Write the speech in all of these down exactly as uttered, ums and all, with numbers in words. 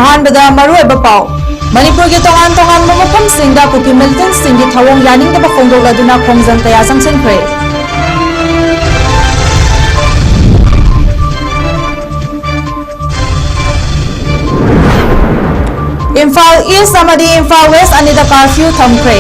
ꯑꯍꯥꯟꯕꯗ ꯃꯔꯨꯑꯣꯏꯕ ꯄꯥꯎ꯫ ꯃꯅꯤꯄꯨꯔꯒꯤ ꯇꯣꯉꯥꯟ ꯇꯣꯉꯥꯟꯕ ꯃꯐꯝꯁꯤꯡꯗ ꯀꯨꯀꯤ ꯃꯤꯂꯤꯇꯦꯟꯠꯁꯤꯡꯒꯤ ꯊꯧꯑꯣꯡ ꯌꯥꯅꯤꯡꯗꯕ ꯐꯣꯡꯗꯣꯛꯂꯗꯨꯅ ꯈꯣꯡꯖꯪ ꯀꯌꯥ ꯆꯪꯁꯤꯟꯈ꯭ꯔꯦ꯫ ꯏꯝꯐꯥꯜ ꯏꯁ꯭ꯠ ꯑꯃꯗꯤ ꯏꯝꯐꯥꯜ ꯋꯦꯁ꯭ꯠ ꯑꯅꯤꯗ ꯀꯥꯔꯐ꯭ꯌꯨ ꯊꯝꯈ꯭ꯔꯦ꯫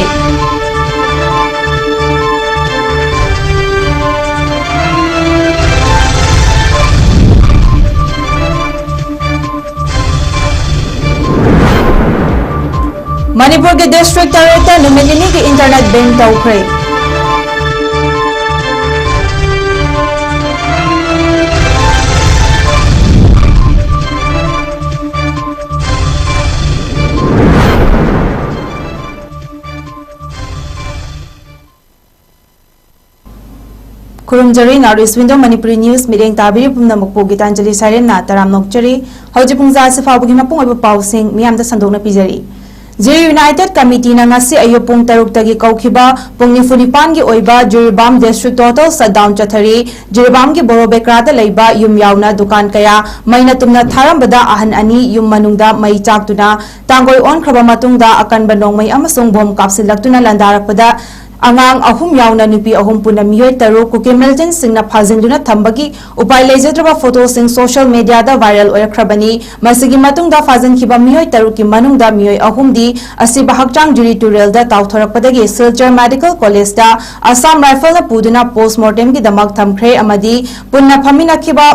ꯃꯅꯤꯄꯨꯔꯒꯤ ꯗꯤꯁꯇ꯭ꯔꯤꯛ ꯇꯔꯦꯠꯇ ꯅꯨꯃꯤꯠ ꯅꯤꯅꯤꯒꯤ ꯏꯟꯇꯔꯅꯦꯠ ꯕꯦꯟ ꯇꯧꯈ꯭ꯔꯦ꯫ ꯈꯨꯔꯨꯝꯖꯔꯤ, North East Window Manipuri News ꯃꯤꯠꯌꯦꯡ ꯇꯥꯕꯤꯔꯤꯕ ꯄꯨꯝꯅꯃꯛꯄꯨ ꯒꯤꯇꯥꯟꯖꯂꯤ ꯁꯥꯏꯔꯦꯝꯅ ꯇꯔꯥꯝꯅ ꯑꯣꯛꯆꯔꯤ꯫ ꯍꯧꯖꯤꯛ ꯄꯨꯡ ꯇꯔꯥ ꯑꯁꯤ ꯐꯥꯎꯕꯒꯤ ꯃꯄꯨꯡ ꯑꯣꯏꯕ ꯄꯥꯎꯁꯤꯡ ꯃꯤꯌꯥꯝꯗ ꯁꯟꯗꯣꯛꯅ ꯄꯤꯖꯔꯤ꯫ ꯖꯤꯔꯤ ꯌꯨꯅꯥꯏꯇꯦꯗ ꯀꯃꯤꯇꯤꯅ ꯉꯁꯤ ꯑꯌꯨꯛ ꯄꯨꯡ ꯇꯔꯨꯛꯇꯒꯤ ꯀꯧꯈꯤꯕ ꯄꯨꯡ ꯅꯤꯐꯨ ꯅꯤꯄꯥꯟꯒꯤ ꯑꯣꯏꯕ ꯖꯤꯔꯤꯕꯥꯝ ꯗꯤꯁꯇ꯭ꯔꯤꯛ ꯇꯣꯇꯦꯜ ꯁꯠꯗꯥꯎꯟ ꯆꯠꯊꯔꯤ꯫ ꯖꯤꯔꯤꯕꯥꯝꯒꯤ ꯕꯣꯔꯣ ꯕꯦꯀ꯭ꯔꯥꯗ ꯂꯩꯕ ꯌꯨꯝ ꯌꯥꯎꯅ ꯗꯨꯀꯥꯟ ꯀꯌꯥ ꯃꯩꯅ ꯇꯨꯝꯅ ꯊꯥꯔꯝꯕꯗ ꯑꯍꯟ ꯑꯅꯤ ꯌꯨꯝ ꯃꯅꯨꯡꯗ ꯃꯩ ꯆꯥꯛꯇꯨꯅ ꯇꯥꯡꯒꯣꯏ ꯑꯣꯟꯈ꯭ꯔꯕ ꯃꯇꯨꯡꯗ ꯑꯀꯟꯕ ꯅꯣꯡꯃꯩ ꯑꯃꯁꯨꯡ ꯕꯣꯝ ꯀꯥꯞꯁꯤꯜꯂꯛꯇꯨꯅ ꯂꯥꯟꯗꯥꯔꯛꯄꯗ ꯑꯉꯥꯡ ꯑꯍꯨꯝ ꯌꯥꯎꯅ ꯅꯨꯄꯤ ꯑꯍꯨꯝ ꯄꯨꯟꯅ ꯃꯤꯑꯣꯏ ꯇꯔꯨꯛ ꯀꯨꯀꯤ ꯃꯤꯂꯤꯇꯦꯟꯠꯁꯤꯡꯅ ꯐꯥꯖꯤꯟꯗꯨꯅ ꯊꯝꯕꯒꯤ ꯎꯄꯥꯏ ꯂꯩꯖꯗ꯭ꯔꯕ ꯐꯣꯇꯣꯁꯤꯡ ꯁꯣꯁꯤꯌꯦꯜ ꯃꯤꯗꯤꯌꯥꯗ ꯚꯥꯏꯔꯦꯜ ꯑꯣꯏꯔꯛꯈ꯭ꯔꯕꯅꯤ꯫ ꯃꯁꯤꯒꯤ ꯃꯇꯨꯡꯗ ꯐꯥꯖꯤꯟꯈꯤꯕ ꯃꯤꯑꯣꯏ ꯇꯔꯨꯛꯀꯤ ꯃꯅꯨꯡꯗ ꯃꯤꯑꯣꯏ ꯑꯍꯨꯝꯗꯤ ꯑꯁꯤꯕ ꯍꯛꯆꯥꯡ ꯖꯤꯔꯤ ꯇꯨꯔꯦꯜꯗ ꯇꯥꯎꯊꯔꯛꯄꯗꯒꯤ ꯁꯤꯜꯆꯔ ꯃꯦꯗꯤꯀꯦꯜ ꯀꯣꯂꯦꯖꯇ ꯑꯁꯥꯝ ꯔꯥꯏꯐꯜꯅ ꯄꯨꯗꯨꯅ ꯄꯣꯁ꯭ꯠꯃꯣꯔꯇꯦꯝꯒꯤꯗꯃꯛ ꯊꯝꯈ꯭ꯔꯦ ꯑꯃꯗꯤ ꯄꯨꯟꯅ ꯐꯝꯃꯤꯟꯅꯈꯤꯕ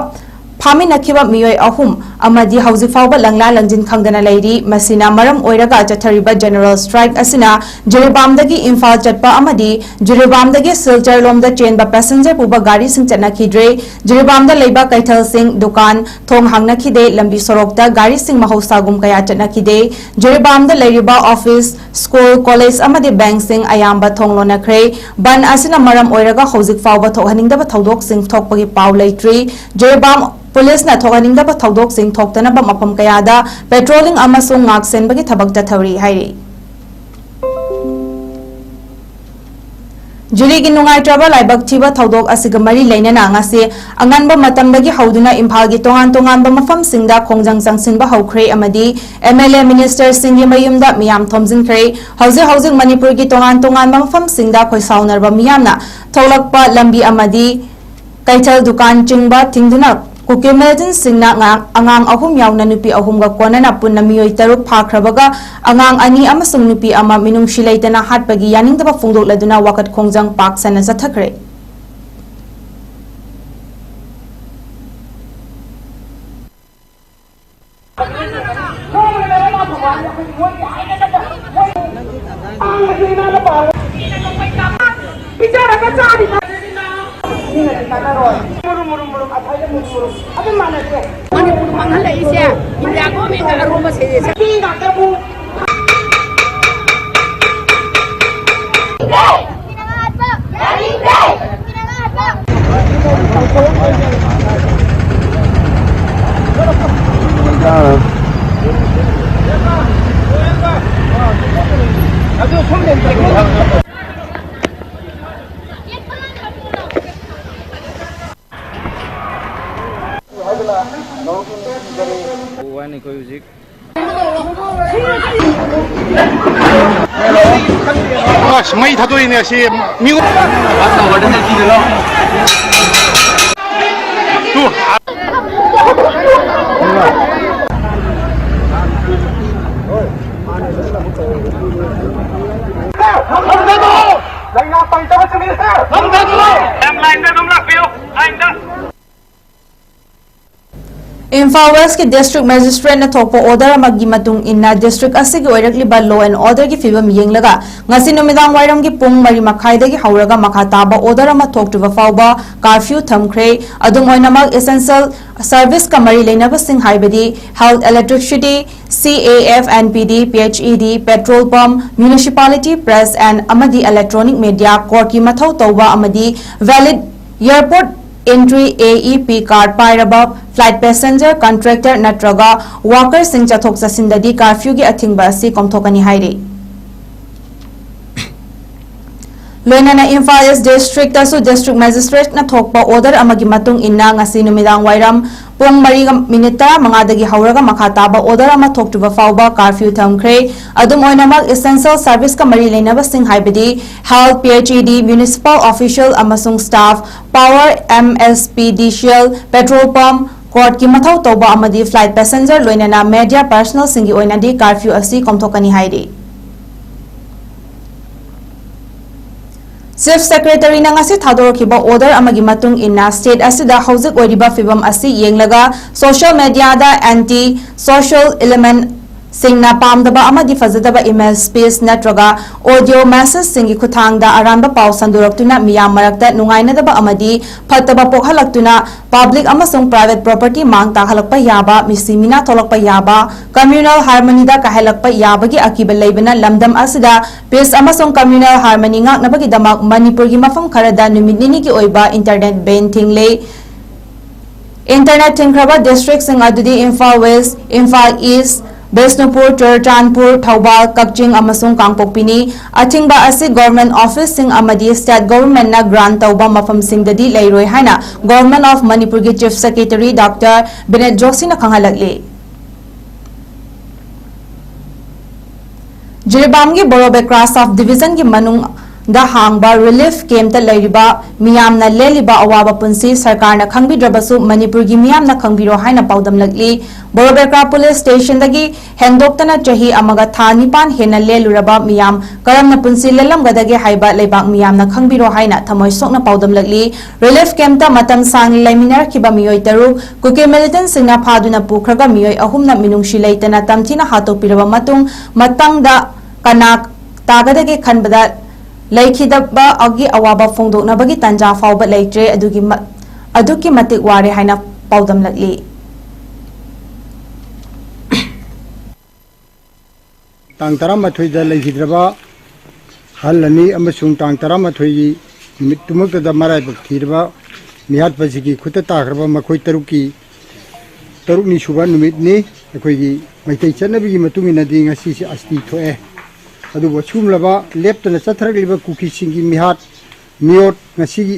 ꯐꯥꯃꯤꯟꯅꯈꯤꯕ ꯃꯤꯑꯣꯏ ꯑꯍꯨꯝ ꯑꯃꯗꯤ ꯍꯧꯖꯤꯛ ꯐꯥꯎꯕ ꯂꯪꯂꯥ ꯂꯪꯖꯤꯟ ꯈꯪꯗꯅ ꯂꯩꯔꯤ꯫ ꯃꯁꯤꯅ ꯃꯔꯝ ꯑꯣꯏꯔꯒ ꯆꯠꯊꯔꯤꯕ ꯖꯦꯅꯔꯦꯜ ꯁ꯭ꯇ꯭ꯔꯥꯏꯛ ꯑꯁꯤꯅ ꯖꯤꯔꯤꯕꯥꯝꯗꯒꯤ ꯏꯝꯐꯥꯜ ꯆꯠꯄ ꯑꯃꯗꯤ ꯖꯤꯔꯤꯕꯥꯝꯗꯒꯤ ꯁꯤꯜꯆꯔ ꯂꯣꯝꯗ ꯆꯦꯟꯕ ꯄꯦꯁꯦꯟꯖꯔ ꯄꯨꯕ ꯒꯥꯔꯤꯁꯤꯡ ꯆꯠꯅꯈꯤꯗ꯭ꯔꯦ꯫ ꯖꯤꯔꯤꯕꯥꯝꯗ ꯂꯩꯕ ꯀꯩꯊꯦꯜꯁꯤꯡ, ꯗꯨꯀꯥꯟ, ꯊꯣꯡ ꯍꯥꯡꯅꯈꯤꯗꯦ꯫ ꯂꯝꯕꯤ ꯁꯣꯔꯣꯛꯇ ꯒꯥꯔꯤꯁꯤꯡ ꯃꯍꯧꯁꯥꯒꯨꯝ ꯀꯌꯥ ꯆꯠꯅꯈꯤꯗꯦ꯫ ꯖꯤꯔꯤꯕꯥꯝꯗ ꯂꯩꯔꯤꯕ ꯑꯣꯐꯤꯁ, ꯁ꯭ꯀꯨꯜ, ꯀꯣꯂꯦꯖ ꯑꯃꯗꯤ ꯕꯦꯡꯛꯁꯤꯡ ꯑꯌꯥꯝꯕ ꯊꯣꯡ ꯂꯣꯟꯅꯈ꯭ꯔꯦ꯫ ꯕꯟ ꯑꯁꯤꯅ ꯃꯔꯝ ꯑꯣꯏꯔꯒ ꯍꯧꯖꯤꯛ ꯐꯥꯎꯕ ꯊꯣꯛꯍꯟꯅꯤꯡꯗꯕ ꯊꯧꯗꯣꯛꯁꯤꯡ ꯊꯣꯛꯄꯒꯤ ꯄꯥꯎ ꯂꯩꯇ꯭ꯔꯤ꯫ ꯖꯤꯔꯤꯕꯥꯝ ꯄꯨꯂꯤꯁꯅ ꯊꯣꯛꯍꯟꯅꯤꯡꯗꯕ ꯊꯧꯗꯣꯛꯁꯤꯡ ꯊꯣꯛꯇꯅꯕ ꯃꯐꯝ ꯀꯌꯥꯗ ꯄꯦꯇ꯭ꯔꯣꯂꯤꯡ ꯑꯃꯁꯨꯡ ꯉꯥꯛ ꯁꯦꯟꯕꯒꯤ ꯊꯕꯛ ꯆꯠꯊꯔꯤ ꯍꯥꯏꯔꯤ꯫ ꯖꯤꯔꯤꯒꯤ ꯅꯨꯡꯉꯥꯏꯇ꯭ꯔꯕ ꯂꯥꯏꯕꯛ ꯊꯤꯕ ꯊꯧꯗꯣꯛ ꯑꯁꯤꯒ ꯃꯔꯤ ꯂꯩꯅꯅ ꯉꯁꯤ ꯑꯉꯟꯕ ꯃꯇꯝꯗꯒꯤ ꯍꯧꯗꯨꯅ ꯏꯝꯐꯥꯜꯒꯤ ꯇꯣꯉꯥꯟ ꯇꯣꯉꯥꯟꯕ ꯃꯐꯝꯁꯤꯡꯗ ꯈꯣꯡꯖꯪ ꯆꯪꯁꯤꯟꯕ ꯍꯧꯈ꯭ꯔꯦ ꯑꯃꯗꯤ ꯑꯦꯝ ꯑꯦꯜ ꯑꯦ, ꯃꯤꯅꯤꯁꯇꯔꯁꯤꯡꯒꯤ ꯃꯌꯨꯝꯗ ꯃꯤꯌꯥꯝ ꯊꯣꯝꯖꯤꯟꯈ꯭ꯔꯦ꯫ ꯍꯧꯖꯤꯛ ꯍꯧꯖꯤꯛ ꯃꯅꯤꯄꯨꯔꯒꯤ ꯇꯣꯉꯥꯟ ꯇꯣꯉꯥꯟꯕ ꯃꯐꯝꯁꯤꯡꯗ ꯈꯣꯏꯁꯥꯎꯅꯔꯕ ꯃꯤꯌꯥꯝꯅ ꯊꯣꯛꯂꯛꯄ ꯂꯝꯕꯤ ꯑꯃꯗꯤ ꯀꯩꯊꯦꯜ ꯗꯨꯀꯥꯟ ꯆꯤꯡꯕ ꯊꯤꯡꯗꯨꯅ ꯀꯨꯀꯤ ꯃꯤꯂꯤꯇꯦꯟꯠꯁꯤꯡꯅ ꯉꯔꯥꯡ ꯑꯉꯥꯡ ꯑꯍꯨꯝ ꯌꯥꯎꯅ ꯅꯨꯄꯤ ꯑꯍꯨꯝꯒ ꯀꯣꯟꯅꯅ ꯄꯨꯟꯅ ꯃꯤꯑꯣꯏ ꯇꯔꯨꯛ ꯐꯥꯈ꯭ꯔꯕꯒ ꯑꯉꯥꯡ ꯑꯅꯤ ꯑꯃꯁꯨꯡ ꯅꯨꯄꯤ ꯑꯃ ꯃꯤꯅꯨꯡꯁꯤ ꯂꯩꯇꯅ ꯍꯥꯠꯄꯒꯤ ꯌꯥꯅꯤꯡꯗꯕ ꯐꯣꯡꯗꯣꯛꯂꯗꯨꯅ ꯋꯥꯀꯠ ꯈꯣꯡꯖꯪ ꯄꯥꯛ ꯁꯟꯅ ꯆꯠꯊꯈ꯭ꯔꯦ꯫ ꯃꯅꯤꯄꯨꯔ ꯃꯥꯡꯍꯜꯂꯛꯏꯁꯦ ꯏꯟꯗꯤꯌꯥ ꯒꯣꯔꯃꯦꯟꯅ ꯑꯔꯣꯟꯕ ꯁꯦꯜ ꯑꯁ, ꯃꯩ ꯊꯥꯗꯣꯛꯏꯅꯦ ꯑꯁꯤ꯫ ꯃꯤ ꯇꯨ꯫ ꯂꯥꯏꯟꯗ ꯑꯗꯨꯝ ꯂꯥꯛꯄꯤꯌꯨ, ꯂꯥꯏꯟꯗ꯫ ꯏꯝꯐꯥꯜ ꯋꯦꯁꯀꯤ ꯗꯤꯁꯇ꯭ꯔꯤꯛ ꯃꯦꯖꯤꯁꯇ꯭ꯔꯦꯠꯅ ꯊꯣꯛꯄ ꯑꯣꯔꯗꯔ ꯑꯃꯒꯤ ꯃꯇꯨꯡ ꯏꯟꯅ ꯗꯤꯁꯇ꯭ꯔꯤꯛ ꯑꯁꯤꯒꯤ ꯑꯣꯏꯔꯛꯂꯤꯕ law and orderꯒꯤ ꯐꯤꯕꯝ ꯌꯦꯡꯂꯒ ꯉꯁꯤ ꯅꯨꯃꯤꯗꯥꯡ ꯋꯥꯏꯔꯝꯒꯤ ꯄꯨꯡ ꯃꯔꯤ ꯃꯈꯥꯏꯗꯒꯤ ꯍꯧꯔꯒ ꯃꯈꯥ ꯇꯥꯕ ꯑꯣꯔꯗꯔ ꯑꯃ ꯊꯣꯛꯇ꯭ꯔꯤꯕ ꯐꯥꯎꯕ ꯀꯥꯔꯐ꯭ꯌꯨ ꯊꯝꯈ꯭ꯔꯦ꯫ ꯑꯗꯨꯝ ꯑꯣꯏꯅꯃꯛ, essential serviceꯀ ꯃꯔꯤ ꯂꯩꯅꯕꯁꯤꯡ ꯍꯥꯏꯕꯗꯤ health, electricity, C A F and P D, P H E D, petrol pump, municipality, press and ꯑꯃꯗꯤ electronic media, courtꯀꯤ ꯃꯊꯧ ꯇꯧꯕ ꯑꯃꯗꯤ valid airport entry A E P card ꯄꯥꯏꯔꯕ flight passenger, contractor ꯅꯠꯇ꯭ꯔꯒ workerꯁꯤꯡ ꯆꯠꯊꯣꯛ ꯆꯠꯁꯤꯟꯗꯗꯤ ꯀꯥꯔꯐ꯭ꯌꯨꯒꯤ ꯑꯊꯤꯡꯕ ꯑꯁꯤ ꯀꯣꯝꯊꯣꯛꯀꯅꯤ ꯍꯥꯏꯔꯤ꯫ ꯂꯣꯏꯅꯅ ꯏꯝꯐꯥꯜ ꯏꯁ ꯗꯤꯁꯇ꯭ꯔꯤꯛꯇꯁꯨ ꯗꯤꯁꯇ꯭ꯔꯤꯛ ꯃꯦꯖꯤꯁꯇ꯭ꯔꯦꯠꯅ ꯊꯣꯛꯄ ꯑꯣꯔꯗꯔ ꯑꯃꯒꯤ ꯃꯇꯨꯡ ꯏꯟꯅ ꯉꯁꯤ ꯅꯨꯃꯤꯗꯥꯡ ꯋꯥꯏꯔꯝ ꯄꯨꯡ ꯃꯔꯤꯒ ꯃꯤꯅꯤꯠ ꯇꯔꯥꯃꯉꯥꯗꯒꯤ ꯍꯧꯔꯒ ꯃꯈꯥ ꯇꯥꯕ ꯑꯣꯔꯗꯔ ꯑꯃ ꯊꯣꯛꯇ꯭ꯔꯤꯕ ꯐꯥꯎꯕ ꯀꯥꯔꯐ꯭ꯌꯨ ꯊꯝꯈ꯭ꯔꯦ꯫ ꯑꯗꯨꯝ ꯑꯣꯏꯅꯃꯛ, essential serviceꯀ ꯃꯔꯤ ꯂꯩꯅꯕꯁꯤꯡ, ꯍꯥꯏꯕꯗꯤ health, P H E D, municipal official ꯑꯃꯁꯨꯡ staff, power, M S P D C L, petrol pump, courtꯀꯤ ꯃꯊꯧ ꯇꯧꯕ ꯑꯃꯗꯤ flight passenger, ꯂꯣꯏꯅꯅ media personnelꯁꯤꯡꯒꯤ ꯑꯣꯏꯅꯗꯤ ꯀꯥꯔꯐ꯭ꯌꯨ ꯑꯁꯤ ꯀꯣꯝꯊꯣꯛꯀꯅꯤ ꯍꯥꯏꯔꯤ꯫ ꯆꯤꯐ ꯁꯦꯀ꯭ꯔꯦꯇꯔꯤꯅ ꯉꯁꯤ ꯊꯥꯗꯣꯔꯛꯈꯤꯕ ꯑꯣꯔꯗꯔ ꯑꯃꯒꯤ ꯃꯇꯨꯡ ꯏꯟꯅ, ꯁ꯭ꯇꯦꯠ ꯑꯁꯤꯗ ꯍꯧꯖꯤꯛ ꯑꯣꯏꯔꯤꯕ ꯐꯤꯕꯝ ꯑꯁꯤ ꯌꯦꯡꯂꯒ, ꯁꯣꯁꯤꯌꯦꯜ ꯃꯦꯗꯤꯌꯥꯗ anti social elementꯁꯤꯡꯅ ꯄꯥꯝꯗꯕ ꯑꯃꯗꯤ ꯐꯖꯗꯕ ꯏꯃꯦꯖ, ꯁ꯭ꯄꯤꯆ ꯅꯠꯇ꯭ꯔꯒ ꯑꯣꯗꯤꯑꯣ ꯃꯦꯁꯦꯖꯁꯤꯡꯒꯤ ꯈꯨꯠꯊꯥꯡꯗ ꯑꯔꯥꯟꯕ ꯄꯥꯎ ꯁꯟꯗꯣꯔꯛꯇꯨꯅ ꯃꯤꯌꯥꯝ ꯃꯔꯛꯇ ꯅꯨꯡꯉꯥꯏꯅꯗꯕ ꯑꯃꯗꯤ ꯐꯠꯇꯕ ꯄꯣꯛꯍꯜꯂꯛꯇꯨꯅ ꯄꯕ꯭ꯂꯤꯛ ꯑꯃꯁꯨꯡ ꯄ꯭ꯔꯥꯏꯚꯦꯠ ꯄ꯭ꯔꯣꯄꯔꯇꯤ ꯃꯥꯡ ꯇꯥꯛꯍꯜꯂꯛꯄ ꯌꯥꯕ, ꯃꯤꯁꯤ ꯃꯤꯅꯥ ꯊꯣꯛꯂꯛꯄ ꯌꯥꯕ, ꯀꯝꯃ꯭ꯌꯨꯅꯦꯜ ꯍꯥꯔꯃꯅꯤꯗ ꯀꯥꯏꯍꯜꯂꯛꯄ ꯌꯥꯕꯒꯤ ꯑꯀꯤꯕ ꯂꯩꯕꯅ ꯂꯝꯗꯝ ꯑꯁꯤꯗ ꯄꯤꯁ ꯑꯃꯁꯨꯡ ꯀꯝꯃ꯭ꯌꯨꯅꯦꯜ ꯍꯥꯔꯃꯅꯤ ꯉꯥꯛꯅꯕꯒꯤꯗꯃꯛ ꯃꯅꯤꯄꯨꯔꯒꯤ ꯃꯐꯝ ꯈꯔꯗ ꯅꯨꯃꯤꯠ ꯅꯤꯅꯤꯒꯤ ꯑꯣꯏꯕ ꯏꯟꯇꯔꯅꯦꯠ ꯕꯦꯟ ꯊꯤꯡꯂꯦ꯫ ꯏꯟꯇꯔꯅꯦꯠ ꯊꯤꯡꯈ꯭ꯔꯕ ꯗꯤꯁꯇ꯭ꯔꯤꯛꯁꯤꯡ ꯑꯗꯨꯗꯤ ꯏꯝꯐꯥꯜ ꯋꯦꯁ, ꯏꯝꯐꯥꯜ ꯏꯁ, ꯕꯤꯁꯅꯨꯄꯨꯔ, ꯆꯨꯔꯆꯥꯟꯄꯨꯔ, ꯊꯧꯕꯥꯜ, ꯀꯛꯆꯤꯡ ꯑꯃꯁꯨꯡ ꯀꯥꯡꯄꯣꯛꯄꯤꯅꯤ꯫ ꯑꯊꯤꯡꯕ ꯑꯁꯤ ꯒꯣꯔꯃꯦꯟ ꯑꯣꯐꯤꯁꯁꯤꯡ ꯑꯃꯗꯤ ꯁ꯭ꯇꯦꯠ ꯒꯣꯔꯃꯦꯟꯅ ꯒ꯭ꯔꯥꯟ ꯇꯧꯕ ꯃꯐꯝꯁꯤꯡꯗꯗꯤ ꯂꯩꯔꯣꯏ ꯍꯥꯏꯅ ꯒꯣꯔꯃꯦꯟ ꯑꯣꯐ ꯃꯅꯤꯄꯨꯔꯒꯤ ꯆꯤꯐ ꯁꯦꯀ꯭ꯔꯦꯇꯔꯤ ꯗꯣꯛꯇꯔ ꯕꯤꯅꯦꯠ ꯖꯣꯁꯤꯅ ꯈꯪꯍꯜꯂꯛꯂꯤ꯫ ꯖꯤꯔꯤꯕꯥꯝꯒꯤ ꯕꯣꯔꯣꯕꯦꯀ꯭ꯔꯥ ꯁꯕ ꯗꯤꯕꯤꯖꯟꯒꯤ ꯃꯅꯨꯡꯗ ꯍꯥꯡꯕ ꯔꯤꯂꯤꯐ ꯀꯦꯝꯞꯇ ꯂꯩꯔꯤꯕ ꯃꯤꯌꯥꯝꯅ ꯂꯦꯜꯂꯤꯕ ꯑꯋꯥꯕ ꯄꯨꯟꯁꯤ ꯁꯔꯀꯥꯔꯅ ꯈꯪꯕꯤꯗ꯭ꯔꯕꯁꯨ ꯃꯅꯤꯄꯨꯔꯒꯤ ꯃꯤꯌꯥꯝꯅ ꯈꯪꯕꯤꯔꯣ ꯍꯥꯏꯅ ꯄꯥꯎꯗꯝꯂꯛꯂꯤ꯫ ꯕꯣꯔꯣꯕꯦꯀ꯭ꯔꯥ ꯄꯨꯂꯤꯁ ꯁ꯭ꯇꯦꯁꯟꯗꯒꯤ ꯍꯦꯟꯗꯣꯛꯇꯅ ꯆꯍꯤ ꯑꯃꯒ ꯊꯥ ꯅꯤꯄꯥꯟ ꯍꯦꯟꯅ ꯂꯦꯜꯂꯨꯔꯕ ꯃꯤꯌꯥꯝ ꯀꯔꯝꯅ ꯄꯨꯟꯁꯤ ꯂꯦꯜꯂꯝꯒꯗꯒꯦ ꯍꯥꯏꯕ ꯂꯩꯕꯥꯛ ꯃꯤꯌꯥꯝꯅ ꯈꯪꯕꯤꯔꯣ ꯍꯥꯏꯅ ꯊꯃꯣꯏ ꯁꯣꯛꯅ ꯄꯥꯎꯗꯝꯂꯛꯂꯤ꯫ ꯔꯤꯂꯤꯐ ꯀꯦꯝꯞꯇ ꯃꯇꯝ ꯁꯥꯡꯅ ꯂꯩꯃꯤꯟꯅꯔꯛꯈꯤꯕ ꯃꯤꯑꯣꯏ ꯇꯔꯨꯛ ꯀꯨꯀꯤ ꯃꯤꯂꯤꯇꯦꯟꯠꯁꯤꯡꯅ ꯐꯥꯗꯨꯅ ꯄꯨꯈ꯭ꯔꯒ ꯃꯤꯑꯣꯏ ꯑꯍꯨꯝꯅ ꯃꯤꯅꯨꯡꯁꯤ ꯂꯩꯇꯅ ꯇꯝꯊꯤꯅ ꯍꯥꯠꯇꯣꯛꯄꯤꯔꯕ ꯃꯇꯨꯡ, ꯃꯊꯪꯗ ꯀꯅꯥ ꯇꯥꯒꯗꯒꯦ ꯈꯟꯕꯗ ꯂꯩꯈꯤꯗꯕꯒꯤ ꯑꯋꯥꯕ ꯐꯣꯡꯗꯣꯛꯅꯕꯒꯤ ꯇꯥꯟꯖꯥ ꯐꯥꯎꯕ ꯂꯩꯇ꯭ꯔꯦ꯫ ꯑꯗꯨꯒꯤ ꯃ-, ꯑꯗꯨꯛꯀꯤ ꯃꯇꯤꯛ ꯋꯥꯔꯦ ꯍꯥꯏꯅ ꯄꯥꯎꯗꯝꯂꯛꯂꯤ꯫ ꯇꯥꯡ ꯇꯔꯥꯃꯥꯊꯣꯏꯗ ꯂꯩꯈꯤꯗ꯭ꯔꯕ ꯑꯍꯜ ꯑꯅꯤ ꯑꯃꯁꯨꯡ ꯇꯥꯡ ꯇꯔꯥꯃꯥꯊꯣꯏꯒꯤ ꯅꯨꯃꯤꯠꯇꯨꯃꯛꯇꯗ ꯃꯔꯥꯏꯕꯛ ꯊꯤꯔꯕ ꯃꯤꯍꯥꯠꯄꯁꯤꯒꯤ ꯈꯨꯠꯇ ꯇꯥꯈ꯭ꯔꯕ ꯃꯈꯣꯏ ꯇꯔꯨꯛꯀꯤ, ꯇꯔꯨꯛꯅꯤ ꯁꯨꯕ ꯅꯨꯃꯤꯠꯅꯤ꯫ ꯑꯩꯈꯣꯏꯒꯤ ꯃꯩꯇꯩ ꯆꯠꯅꯕꯤꯒꯤ ꯃꯇꯨꯡ ꯏꯟꯅꯗꯤ ꯉꯁꯤꯁꯤ ꯑꯁꯇꯤ ꯊꯣꯛꯑꯦ꯫ ꯑꯗꯨꯕꯨ ꯑꯁꯤꯒꯨꯝꯂꯕ ꯂꯦꯞꯇꯅ ꯆꯠꯊꯔꯛꯂꯤꯕ ꯀꯨꯀꯤꯁꯤꯡꯒꯤ ꯃꯤꯍꯥꯠ ꯃꯤꯑꯣꯠ ꯉꯁꯤꯒꯤ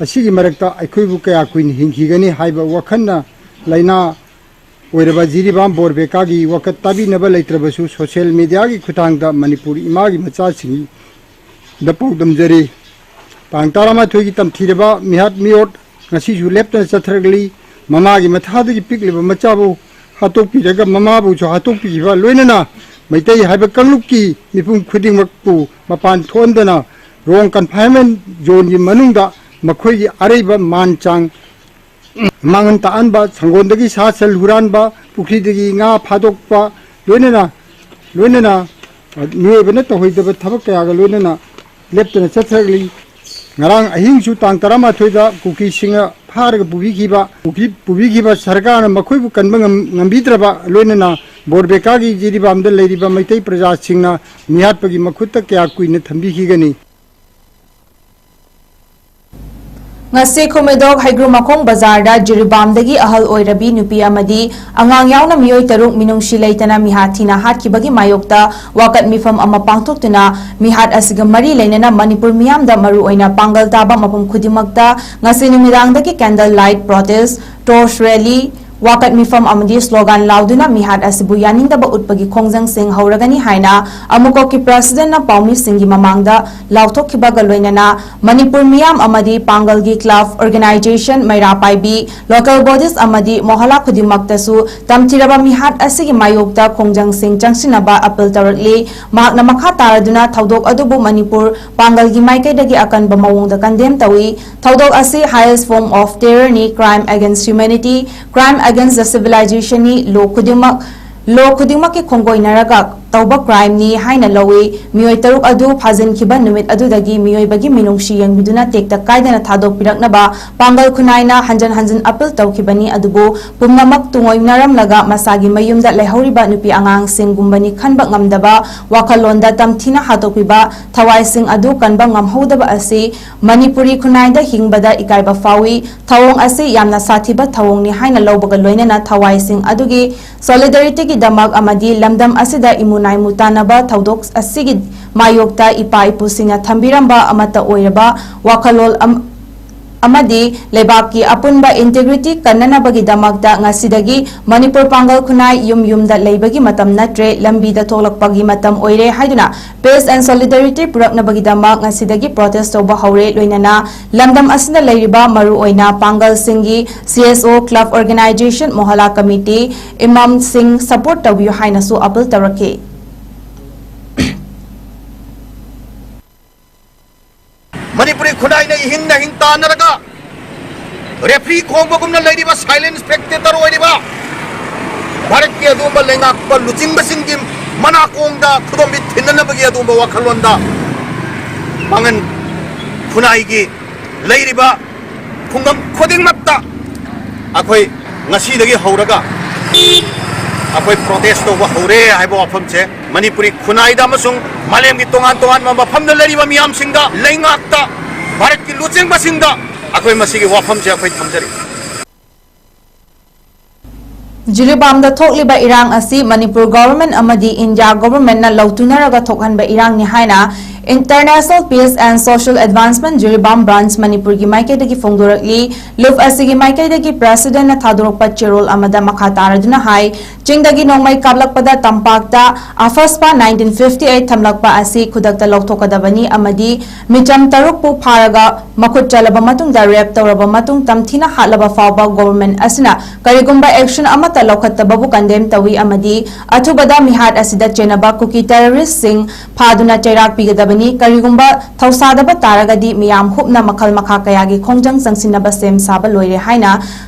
ꯑꯁꯤꯒꯤ ꯃꯔꯛꯇ ꯑꯩꯈꯣꯏꯕꯨ ꯀꯌꯥ ꯀꯨꯏꯅ ꯍꯤꯡꯈꯤꯒꯅꯤ ꯍꯥꯏꯕ ꯋꯥꯈꯜꯅ ꯂꯥꯏꯅꯥ ꯑꯣꯏꯔꯕ ꯖꯤꯔꯤꯕꯥꯝ ꯕꯣꯔꯕꯦꯀꯥꯒꯤ ꯋꯥꯀꯠ ꯇꯥꯕꯤꯅꯕ ꯂꯩꯇ꯭ꯔꯕꯁꯨ social mediaꯒꯤ ꯈꯨꯠꯊꯥꯡꯗ ꯃꯅꯤꯄꯨꯔ ꯏꯃꯥꯒꯤ ꯃꯆꯥꯁꯤꯡꯗ ꯄꯥꯎꯗꯝꯖꯔꯤ꯫ ꯇꯥꯡ ꯇꯔꯥꯃꯥꯊꯣꯏꯒꯤ ꯇꯝꯊꯤꯔꯕ ꯃꯤꯍꯥꯠ ꯃꯤꯑꯣꯠ ꯉꯁꯤꯁꯨ ꯂꯦꯞꯇꯅ ꯆꯠꯊꯔꯛꯂꯤ꯫ ꯃꯃꯥꯒꯤ ꯃꯊꯥꯗꯒꯤ ꯄꯤꯛꯂꯤꯕ ꯃꯆꯥꯕꯨ ꯍꯥꯠꯇꯣꯛꯄꯤꯔꯒ ꯃꯃꯥꯕꯨꯁꯨ ꯍꯥꯠꯇꯣꯛꯄꯤꯈꯤꯕ, ꯂꯣꯏꯅꯅ ꯃꯩꯇꯩ ꯍꯥꯏꯕ ꯀꯥꯡꯂꯨꯞꯀꯤ ꯃꯤꯄꯨꯝ ꯈꯨꯗꯤꯡꯃꯛꯄꯨ ꯃꯄꯥꯟ ꯊꯣꯛꯍꯟꯗꯅ wrong confinement zoneꯒꯤ ꯃꯅꯨꯡꯗ ꯃꯈꯣꯏꯒꯤ ꯑꯔꯩꯕ ꯃꯥꯟ ꯆꯥꯡ ꯃꯥꯡꯍꯟ ꯇꯥꯛꯍꯟꯕ, ꯁꯪꯒꯣꯟꯗꯒꯤ ꯁꯥ ꯁꯟ ꯍꯨꯔꯥꯟꯕ, ꯄꯨꯈ꯭ꯔꯤꯗꯒꯤ ꯉꯥ ꯐꯥꯗꯣꯛꯄ, ꯂꯣꯏꯅꯅ ꯂꯣꯏꯅꯅ ꯃꯤꯑꯣꯏꯕꯅ ꯇꯧꯍꯩꯗꯕ ꯊꯕꯛ ꯀꯌꯥꯒ ꯂꯣꯏꯅꯅ ꯂꯦꯞꯇꯅ ꯆꯠꯊꯔꯛꯂꯤ꯫ ꯉꯔꯥꯡ ꯑꯍꯤꯡꯁꯨ ꯇꯥꯡ ꯇꯔꯥꯃꯥꯊꯣꯏꯗ ꯀꯨꯀꯤꯁꯤꯡꯅ ꯐꯥꯔꯒ ꯄꯨꯕꯤꯈꯤꯕ, ꯄꯨꯈꯤ-, ꯄꯨꯕꯤꯈꯤꯕ ꯁꯔꯀꯥꯔꯅ ꯃꯈꯣꯏꯕꯨ ꯀꯟꯕ ꯉꯝ-, ꯉꯝꯕꯤꯗ꯭ꯔꯕ, ꯂꯣꯏꯅꯅ ꯕꯣꯔꯕꯦꯀꯥꯒꯤ ꯖꯤꯔꯤꯕꯥꯝꯗ ꯂꯩꯔꯤꯕ ꯃꯩꯇꯩ ꯄ꯭ꯔꯖꯥꯁꯤꯡꯅ ꯃꯤꯍꯥꯠꯄꯒꯤ ꯃꯈꯨꯠꯇ ꯀꯌꯥ ꯀꯨꯏꯅ ꯊꯝꯕꯤꯈꯤꯒꯅꯤ? ꯉꯁꯤ ꯈꯨꯃꯩꯗꯣꯛ ꯍꯩꯒ꯭ꯔꯨꯃꯈꯣꯡ ꯕꯖꯥꯔꯗ ꯖꯤꯔꯤꯕꯥꯝꯗꯒꯤ ꯑꯍꯜ ꯑꯣꯏꯔꯕꯤ ꯅꯨꯄꯤ ꯑꯃꯗꯤ ꯑꯉꯥꯡ ꯌꯥꯎꯅ ꯃꯤꯑꯣꯏ ꯇꯔꯨꯛ ꯃꯤꯅꯨꯡꯁꯤ ꯂꯩꯇꯅ ꯃꯤꯍꯥꯠ ꯊꯤꯅ ꯍꯥꯠꯈꯤꯕꯒꯤ ꯃꯥꯌꯣꯛꯇ ꯋꯥꯀꯠ ꯃꯤꯐꯝ ꯑꯃ ꯄꯥꯡꯊꯣꯛꯇꯨꯅ ꯃꯤꯍꯥꯠ ꯑꯁꯤꯒ ꯃꯔꯤ ꯂꯩꯅꯅ ꯃꯅꯤꯄꯨꯔ ꯃꯤꯌꯥꯝꯗ ꯃꯔꯨꯑꯣꯏꯅ ꯄꯥꯡꯒꯜ ꯇꯥꯕ ꯃꯐꯝ ꯈꯨꯗꯤꯡꯃꯛꯇ ꯉꯁꯤ ꯅꯨꯃꯤꯗꯥꯡꯗꯒꯤ candle light protest, torch rally, ꯋꯥꯀꯠ ꯃꯤꯐꯝ ꯑꯃꯗꯤ slogan ꯂꯥꯎꯗꯨꯅ ꯃꯤꯍꯥꯠ ꯑꯁꯤꯕꯨ ꯌꯥꯅꯤꯡꯗꯕ ꯎꯠꯄꯒꯤ ꯈꯣꯡꯖꯪꯁꯤꯡ ꯍꯧꯔꯒꯅꯤ ꯍꯥꯏꯅ ꯑꯃꯨꯀꯣꯛꯀꯤ presidentꯅ ꯄꯥꯎꯃꯤꯁꯤꯡꯒꯤ ꯃꯃꯥꯡꯗ ꯂꯥꯎꯊꯣꯛꯈꯤꯕꯒ ꯂꯣꯏꯅꯅ ꯃꯅꯤꯄꯨꯔ ꯃꯤꯌꯥꯝ ꯑꯃꯗꯤ ꯄꯥꯡꯒꯜꯒꯤ club, organisation, ꯃꯩꯔꯥ ꯄꯥꯏꯕꯤ, local bodies ꯑꯃꯗꯤ ꯃꯣꯍꯂꯥ ꯈꯨꯗꯤꯡꯃꯛꯇꯁꯨ ꯇꯝꯊꯤꯔꯕ ꯃꯤꯍꯥꯠ ꯑꯁꯤꯒꯤ ꯃꯥꯌꯣꯛꯇ ꯈꯣꯡꯖꯪꯁꯤꯡ ꯆꯪꯁꯤꯟꯅꯕ appeal ꯇꯧꯔꯛꯂꯤ꯫ ꯃꯍꯥꯛꯅ ꯃꯈꯥ ꯇꯥꯔꯗꯨꯅ ꯊꯧꯗꯣꯛ ꯑꯗꯨꯕꯨ ꯃꯅꯤꯄꯨꯔ ꯄꯥꯡꯒꯜꯒꯤ ꯃꯥꯏꯀꯩꯗꯒꯤ ꯑꯀꯟꯕ ꯃꯑꯣꯡꯗ condemn ꯇꯧꯏ꯫ ꯊꯧꯗꯣꯛ ꯑꯁꯤ highest form of terrorꯅꯤ, crime against humanity, crime against the civilizationꯅꯤ, law ꯈꯨꯗꯤꯡꯃꯛ, law ꯈꯨꯗꯤꯡꯃꯛꯀꯤ ꯈꯣꯡꯒꯣꯏꯅꯔꯒ ꯇꯧꯕ crimeꯅꯤ ꯍꯥꯏꯅ ꯂꯧꯏ꯫ ꯃꯤꯑꯣꯏ ꯇꯔꯨꯛ ꯑꯗꯨ ꯐꯥꯖꯤꯟꯈꯤꯕ ꯅꯨꯃꯤꯠ ꯑꯗꯨꯗꯒꯤ ꯃꯤꯑꯣꯏꯕꯒꯤ ꯃꯤꯅꯨꯡꯁꯤ ꯌꯦꯡꯕꯤꯗꯨꯅ ꯇꯦꯛꯇ ꯀꯥꯏꯗꯅ ꯊꯥꯗꯣꯛꯄꯤꯔꯛꯅꯕ ꯄꯥꯡꯒꯜ ꯈꯨꯟꯅꯥꯏꯅ ꯍꯟꯖꯟ ꯍꯟꯖꯟ appeal ꯇꯧꯈꯤꯕꯅꯤ, ꯑꯗꯨꯕꯨ ꯄꯨꯝꯅꯃꯛ ꯇꯨꯡꯑꯣꯏꯅꯔꯝꯂꯒ ꯃꯁꯥꯒꯤ ꯃꯌꯨꯝꯗ ꯂꯩꯍꯧꯔꯤꯕ ꯅꯨꯄꯤ ꯑꯉꯥꯡꯁꯤꯡꯒꯨꯝꯕꯅꯤ ꯈꯟꯕ ꯉꯝꯗꯕ ꯋꯥꯈꯜꯂꯣꯟꯗ ꯇꯝꯊꯤꯅ ꯍꯥꯠꯇꯣꯛꯄꯤꯕ ꯊꯋꯥꯏꯁꯤꯡ ꯑꯗꯨ ꯀꯟꯕ ꯉꯝꯍꯧꯗꯕ ꯑꯁꯤ ꯃꯅꯤꯄꯨꯔꯤ ꯈꯨꯟꯅꯥꯏꯗ ꯍꯤꯡꯕꯗ ꯏꯀꯥꯏꯕ ꯐꯥꯎꯏ꯫ ꯊꯧꯑꯣꯡ ꯑꯁꯤ ꯌꯥꯝꯅ ꯁꯥꯊꯤꯕ ꯊꯧꯑꯣꯡꯅꯤ ꯍꯥꯏꯅ ꯂꯧꯕꯒ ꯂꯣꯏꯅꯅ ꯊꯋꯥꯏꯁꯤꯡ ꯑꯗꯨꯒꯤ solidarityꯒꯤꯗꯃꯛ ꯑꯃꯗꯤ ꯂꯝꯗꯝ ꯑꯁꯤꯗ ꯏꯃꯨꯟ ꯈꯨꯟꯅꯥꯏ ꯃꯨꯇꯥꯅꯕ ꯊꯧꯗꯣꯛ ꯑꯁꯤꯒꯤ ꯃꯥꯌꯣꯛꯇ ꯏꯄꯥ ꯏꯄꯨꯁꯤꯡꯅ ꯊꯝꯕꯤꯔꯝꯕ ꯑꯃꯠꯇ ꯑꯣꯏꯔꯕ ꯋꯥꯈꯜꯂꯣꯟ ꯑꯃꯗꯤ ꯂꯩꯕꯥꯛꯀꯤ ꯑꯄꯨꯟꯕ integrity ꯀꯟꯅꯅꯕꯒꯤꯗꯃꯛꯇ ꯉꯁꯤꯗꯒꯤ ꯃꯅꯤꯄꯨꯔ ꯄꯥꯡꯒꯜ ꯈꯨꯟꯅꯥꯏ ꯌꯨꯝ ꯌꯨꯝꯗ ꯂꯩꯕꯒꯤ ꯃꯇꯝ ꯅꯠꯇ꯭ꯔꯦ, ꯂꯝꯕꯤꯗ ꯊꯣꯛꯂꯛꯄꯒꯤ ꯃꯇꯝ ꯑꯣꯏꯔꯦ ꯍꯥꯏꯗꯨꯅ peace and solidarity ꯄꯨꯔꯛꯅꯕꯒꯤꯗꯃꯛ ꯉꯁꯤꯗꯒꯤ protest ꯇꯧꯕ ꯍꯧꯔꯦ꯫ ꯂꯣꯏꯅꯅ ꯂꯝꯗꯝ ꯑꯁꯤꯗ ꯂꯩꯔꯤꯕ ꯃꯔꯨꯑꯣꯏꯅ ꯄꯥꯡꯒꯜꯁꯤꯡꯒꯤ C S O, club organization, ꯃꯣꯍꯂꯥ committee, ꯏꯃꯥꯝꯁꯤꯡ support ꯇꯧꯕꯤꯌꯨ ꯍꯥꯏꯅꯁꯨ appeal ꯇꯧꯔꯛꯈꯤ꯫ ꯃꯅꯤꯄꯨꯔꯤ ꯈꯨꯟꯅꯥꯏꯅ ꯏꯍꯤꯡ ꯅꯥꯍꯤꯡ ꯇꯥꯟꯅꯔꯒ referee ꯈꯣꯡꯕꯒꯨꯝꯅ ꯂꯩꯔꯤꯕ silent spectator ꯑꯣꯏꯔꯤꯕ ꯚꯥꯔꯠꯀꯤ ꯑꯗꯨꯒꯨꯝꯕ ꯂꯩꯉꯥꯛꯄ ꯂꯨꯆꯤꯡꯕꯁꯤꯡꯒꯤ ꯃꯅꯥꯀꯣꯡꯗ ꯈꯨꯗꯣꯝꯕꯤ ꯊꯤꯟꯅꯅꯕꯒꯤ ꯑꯗꯨꯒꯨꯝꯕ ꯋꯥꯈꯜꯂꯣꯟꯗ ꯄꯥꯡꯒꯟ ꯈꯨꯟꯅꯥꯏꯒꯤ ꯂꯩꯔꯤꯕ ꯈꯨꯡꯒꯪ ꯈꯨꯗꯤꯡꯃꯛꯇ ꯑꯩꯈꯣꯏ ꯉꯁꯤꯗꯒꯤ ꯍꯧꯔꯒ ꯑꯩꯈꯣꯏ protest ꯇꯧꯕ ꯍꯧꯔꯦ ꯍꯥꯏꯕ ꯋꯥꯐꯝꯁꯦ ꯃꯅꯤꯄꯨꯔꯤ ꯈꯨꯟꯅꯥꯏꯗ ꯑꯃꯁꯨꯡ ꯃꯥꯂꯦꯝꯒꯤ ꯇꯣꯉꯥꯟ ꯇꯣꯉꯥꯟꯕ ꯃꯐꯝꯗ ꯂꯩꯔꯤꯕ ꯃꯤꯌꯥꯝꯁꯤꯡꯗ, ꯂꯩꯉꯥꯛꯇ, ꯚꯥꯔꯠꯀꯤ ꯂꯨꯆꯤꯡꯕꯁꯤꯡꯗ ꯑꯩꯈꯣꯏ ꯃꯁꯤꯒꯤ ꯋꯥꯐꯝꯁꯦ ꯑꯩꯈꯣꯏ ꯊꯝꯖꯔꯤ꯫ ꯖꯤꯔꯤꯕꯥꯝꯗ ꯊꯣꯛꯂꯤꯕ ꯏꯔꯥꯡ ꯑꯁꯤ ꯃꯅꯤꯄꯨꯔ government ꯑꯃꯗꯤ India government ꯅ ꯂꯧꯇꯨꯅꯔꯒ ꯊꯣꯛꯍꯟꯕ ꯏꯔꯥꯡꯅꯤ ꯍꯥꯏꯅ International Peace and Social Advancement Jiribam branch ꯃꯅꯤꯄꯨꯔꯒꯤ ꯃꯥꯏꯀꯩꯗꯒꯤ ꯐꯣꯡꯗꯣꯔꯛꯂꯤ꯫ ꯂꯨꯞ ꯑꯁꯤꯒꯤ ꯃꯥꯏꯀꯩꯗꯒꯤ president ꯅ ꯊꯥꯗꯣꯔꯛꯄ ꯆꯦꯔꯣꯜ ꯑꯃꯗ ꯃꯈꯥ ꯇꯥꯔꯗꯨꯅ ꯍꯥꯏ, ꯆꯤꯡꯗꯒꯤ ꯅꯣꯡꯃꯩ ꯀꯥꯞꯂꯛꯄꯗ ꯇꯝꯄꯥꯛꯇ ꯑꯐꯁꯄꯥ nineteen fifty eight ꯊꯝꯂꯛꯄ ꯑꯁꯤ ꯈꯨꯗꯛꯇ ꯂꯧꯊꯣꯛꯀꯗꯕꯅꯤ ꯑꯃꯗꯤ ꯃꯤꯆꯝ ꯇꯔꯨꯛꯄꯨ ꯐꯥꯔꯒ ꯃꯈꯨꯠ ꯆꯠꯂꯕ ꯃꯇꯨꯡꯗ rape ꯇꯧꯔꯕ ꯃꯇꯨꯡ ꯇꯝꯊꯤꯅ ꯍꯥꯠꯂꯕ ꯐꯥꯎꯕ government ꯑꯁꯤꯅ ꯀꯔꯤꯒꯨꯝꯕ action ꯑꯃꯠꯇ ꯂꯧꯈꯠꯇꯕꯕꯨ condemn ꯇꯧꯏ ꯑꯃꯗꯤ ꯑꯊꯨꯕꯗ ꯃꯤꯍꯥꯠ ꯑꯁꯤꯗ ꯆꯦꯟꯅꯕ ꯀꯨꯀꯤ terrorist ꯁꯤꯡ ꯐꯥꯗꯨꯅ ꯆꯩꯔꯥꯛ ꯄꯤꯒꯗꯕꯅꯤ꯫ ꯀꯔꯤꯒꯨꯝꯕ ꯊꯧꯁꯥꯗꯕ ꯇꯥꯔꯒꯗꯤ ꯃꯤꯌꯥꯝ ꯍꯨꯞꯅ ꯃꯈꯜ ꯃꯈꯥ ꯀꯌꯥꯒꯤ ꯈꯣꯡꯖꯪ ꯆꯪꯁꯤꯟꯅꯕ ꯁꯦꯝ ꯁꯥꯕ ꯂꯣꯏꯔꯦ ꯍꯥꯏꯅ